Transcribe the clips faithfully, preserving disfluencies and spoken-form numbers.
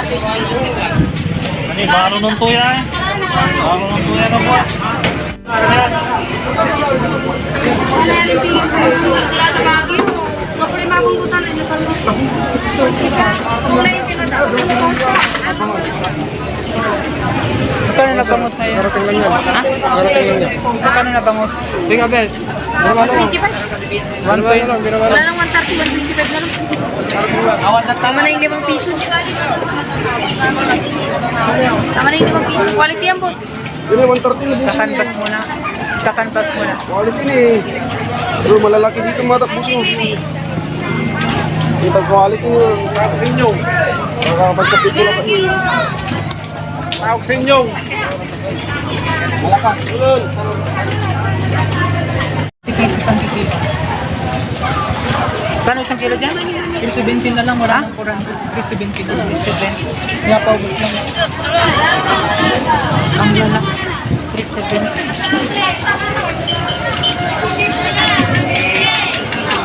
Ani, baro nun to ya, eh. Baro nun to ya, ano po? Magkano na bangus sa'yo? Ha? Magkano na bangus? Sige, bes. One twenty-five. One twenty. Wala lang one thirty, one twenty-five na lang. Tama na yung limang piso. Tama na yung limang piso. Quality yan, boss. Yun eh, one thirty na, boss. Kakanvas muna. Kakanvas muna. Quality ni. Pero malalaki dito, mga tapos mo. Kita quality ni. Sa inyo. Makakapag sa pito na pa. Tawag sa inyo. Malakas. Fifty pesos ang kilo. Kano isang kilo dyan? Three seventy na lang, wala nang kulang. Three seventy na lang. Kaya paubos lang. Ang mura. Three seventy.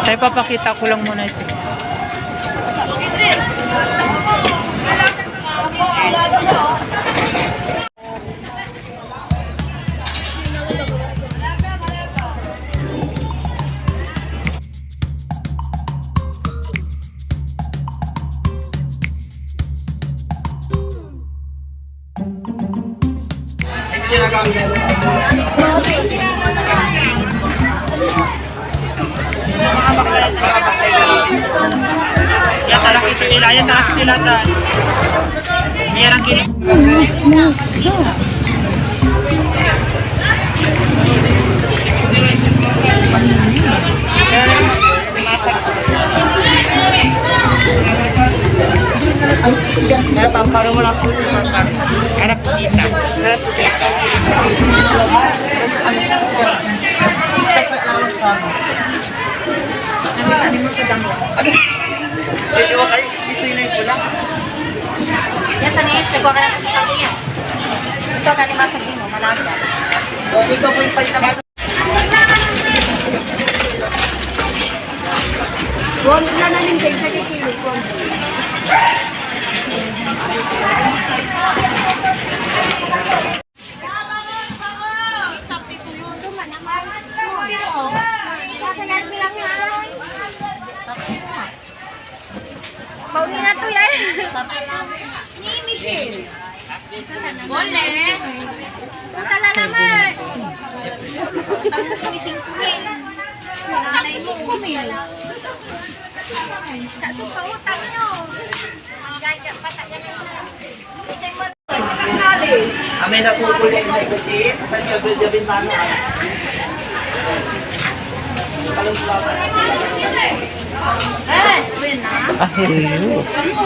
Tayo, papakita ko lang muna ito. Ya, salah itu nila, ya, salah sila sa. Yan ang kini- Kaya pamparo mo lang po yung mga karne. Harap kita. Harap kita. Ano sa mo sa damo? Pwede ba kayo? Gusto nyo na yung pula? Yes, ano yun? Siguro ka lang kita ko yan. Ito, kalimasan din mo. Malaga. Ito po yung pagsabi. Huwag na namin kayo sa kikilig ko. Pauwi na to yan. Ni Michelle. Bole. Punta na naman. Utang mo kami singko mil. Utang mo singko mil. Kaso pa utang nyo. Ang gaya pa tayo. Amay na po po yung may kutin. Sa gabi-gabi na. Ah, screen na. Ah, hello. Ano?